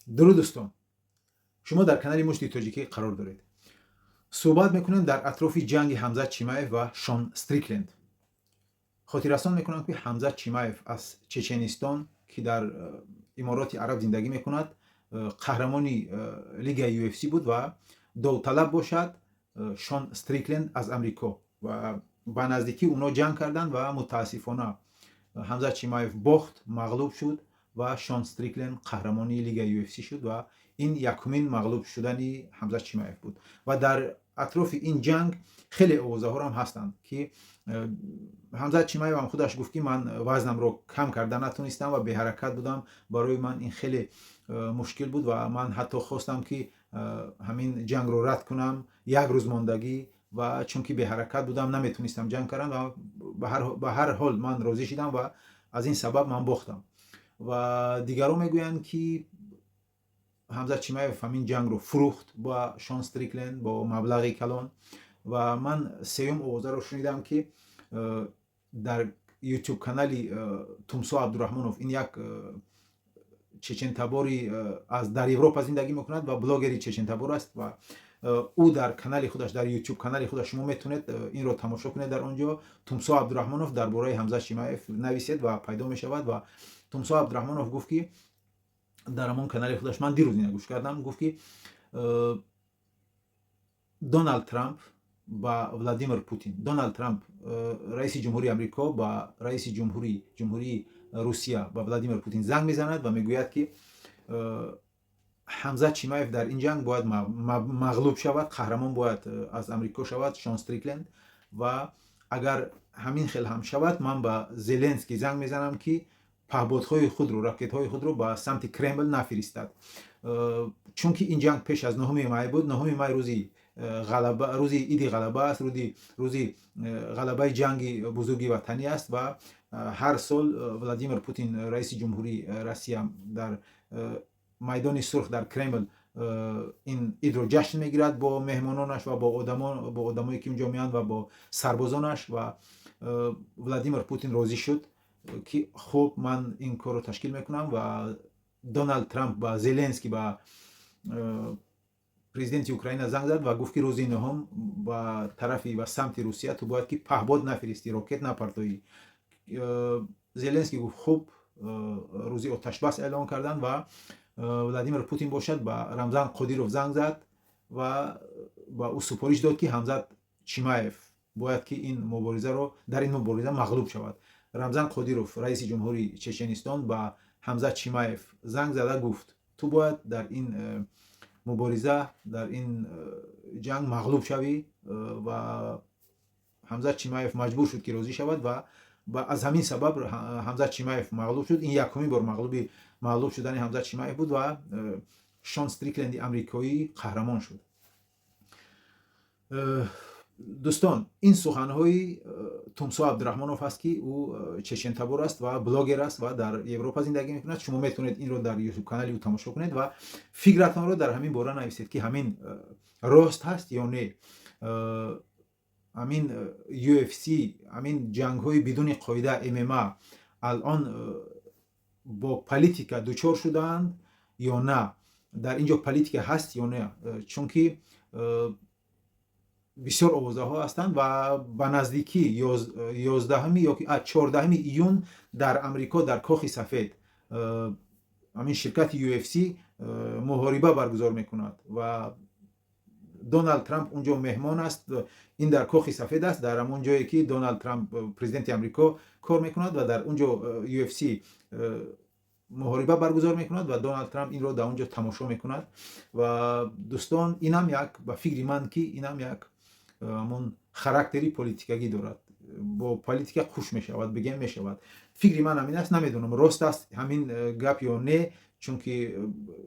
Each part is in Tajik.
Дуруд, дӯстон! Шумо дар канали Мушти Тоҷикӣ қарор доред. Суҳбат мекунем дар атрофи ҷанги Ҳамзат Чимаев ва Шон Стрикленд. Хотиррасон мекунам, ки Ҳамзат Чимаев аз Чеченистон, ки дар Имороти Араб зиндагӣ мекунад, қаҳрамони лигаи UFC буд ва довталаб бошад Шон Стрикленд аз Амрико ва ба наздикӣ онҳо ҷанг карданд ва мутаассифона Ҳамзат Чимаев бохт, мағлуб шуд ва Шон Стрикленд қаҳрамони лигаи UFC шуд ва ин якумин мағлуб шудани Ҳамзат Чимаев буд. Ва дар атрофи ин ҷанг хеле овозаҳоам ҳастанд, ки Ҳамзат Чимаев ҳам худаш гуфт, ки ман вазнамро кам карда натонистам ва беҳаракат будам, барои ман ин хеле мушкил буд ва ман ҳатто хостам, ки ҳамин ҷангро рад кунам як рӯз мондагӣ ва чунки беҳаракат будам, наметонистам ҷанг кардам ва ба ҳар ҳол ман розӣ шидам ва аз ин сабаб ман бохтам. Ва дигарон мегӯянд, ки Ҳамзат Чимаев ҳамин ҷангро фурӯхт ба Шон Стрикленд бо маблағи калон. Ва ман сеюм овозаро шунидам, ки дар Ютуб канали Тумсо Абдураҳмонов, ин як чечентабори аз дар Европа зиндагӣ мекунад ва блогери чечентабор аст ва ӯ дар канали худаш, дар Ютуб канали худаш, шумо метавонед инро тамошо кунед. Дар он ҷо Тумсо Абдураҳмонов дар бораи Ҳамзат Чимаев нависед ва пайдо мешавад. Ва Тумсо Абдураҳмонов гуфт, ки дар ҳамон канали худаш, ман дирӯз ина гӯш кардам, гуфт, ки Доналд Трамп ба Владимир Путин, Доналд Трамп, раиси ҷумҳури Амрико, ба раиси ҷумҳурии Русия, ба Владимир Путин занг мезанад ва мегӯяд, ки Ҳамзат Чимаев дар ин ҷанг бояд мағлуб шавад, қаҳрамон бояд аз Амрико шавад, Шон Стрикленд, ва агар ҳамин хел ҳам шавад, ман ба Зеленский занг мезанам, ки паҳбодҳои худро, ракетҳои худро ба самти Кремл нафиристад, чунки ин ҷанг пеш аз 9-уми май буд. 9-уми май рӯзи ғалаба, рӯзи иди ғалаба аст, рӯзи ғалабаи ҷанги бузурги ватанӣ аст ва ҳар сол Владимир Путин, раиси ҷумҳурии Россия, дар майдони Сурх, дар Кремл ин идро ҷашн мегирад бо меҳмононаш ва бо одамое, ки унҷо меоянд, ва бо сарбозонаш. Ва Владимир Путин розӣ шуд, ки хуб, ман ин корро ташкил мекунам. Ва Доналд Трамп ба Зеленский, ба президенти Украина занг зад ва гуфт, ки рӯзи 9-ум ба тарафи, ба самти Русия ту бояд ки паҳбод нафиристӣ, ракет напартоӣ. Зеленский гуфт: хуб. Рӯзи оташбас эълон карданд ва Владимир Путин бошад ба Рамзан Қодиров занг зад ва ба ӯ супориш дод, ки Ҳамзат Чимаев бояд ки ин муборизаро, дар ин мубориза мағлуб шавад. Рамзан Қодиров, раиси ҷумҳури Чеченистон, ба Ҳамзат Чимаев занг зада гуфт: ту бояд дар ин мубориза, дар ин ҷанг мағлуб шавӣ. Ва Ҳамзат Чимаев маҷбур шуд, ки розӣ шавад ва аз ҳамин сабаб Ҳамзат Чимаев мағлуб шуд. Ин якумин бор мағлуб шудани Ҳамзат Чимаев буд ва Шон Стрикленди амрикоӣ қаҳрамон шуд. Дӯстон, ин суханҳои Тумсо Абдураҳмонов аст, ки ӯ чечентабор аст ва блогер аст ва дар Европа зиндагӣ мекунад. Шумо метавонед инро дар Ютуб канали ӯ тамошо кунед ва фикратонро дар ҳамин бора нависед, ки ҳамин рост ҳаст ё не, ҳамин UFC, ҳамин ҷангҳои бидуни қоида, ММА алон бо политика дучор шудаанд ё на, дар ин ҷо политика ҳаст ё не, чунки бисёр овозаҳо ҳастанд. Ва ба наздикӣ 11-уми ё 14-уми июн дар Амрико, дар Кохи Сафед ҳамин ширкати UFC муҳориба баргузор мекунад ва Доналд Трамп унҷо меҳмон аст. Ин дар Кохи Сафед аст, дар ҳамон ҷое, ки Доналд Трамп, президенти Амрико, кор мекунад ва дар он ҷо UFC муҳориба баргузор мекунад ва Доналд Трамп инро дар он ҷо тамошо мекунад. Ва дӯстон, инам як, ба фикри ман, ки инам як ҳамон характери политикагӣ дорад, бо политика хуш мешавад, бигем, мешавад. Фикри ман ҳамин аст. Намедонам, рост аст ҳамин гап ё не, чунки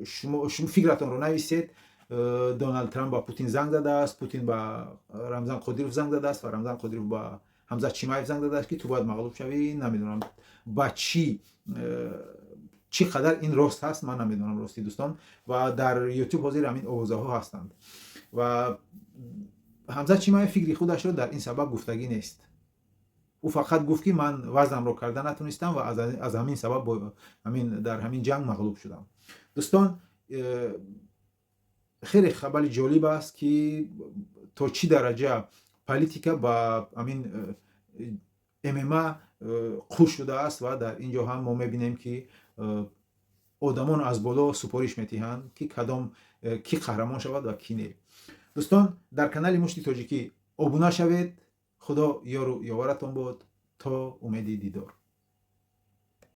шумо фикратонро нависед. Доналд Трамп ба Путин занг задааст, Путин ба Рамзан Қодиров занг задааст ва Рамзан Қодиров ба Ҳамзат Чимаев занг задааст, ки ту бояд мағлуб шавӣ. Намедонам, ба чӣ қадар ин рост ҳаст, ман намедонам, ростӣ, дӯстон. Ва дар Ютуб ҳозир ҳамин овозаҳо ҳастанд ва Ҳамзат Чимаев фикри худашро дар ин сабаб гуфтагӣ нест. Ӯ фақат гуфт, ки ман вазнамро карда натонистам ва аз ҳамин сабаб ҳамин дар ҳамин ҷанг мағлуб шудам. Дӯстон. Хеле хабари ҷолиб аст, ки то чӣ дараҷа политика ба ҳамин ММА қуш шудааст ва дар ин ҷо ҳам мо мебинем, ки одамон аз боло супориш метиҳанд, ки кадом кӣ қаҳрамон шавад ва кӣ не. Дӯстон, дар канали Мушти Тоҷикӣ обуна шавед. Худо ёру ёваратон бод. То умеди дидор.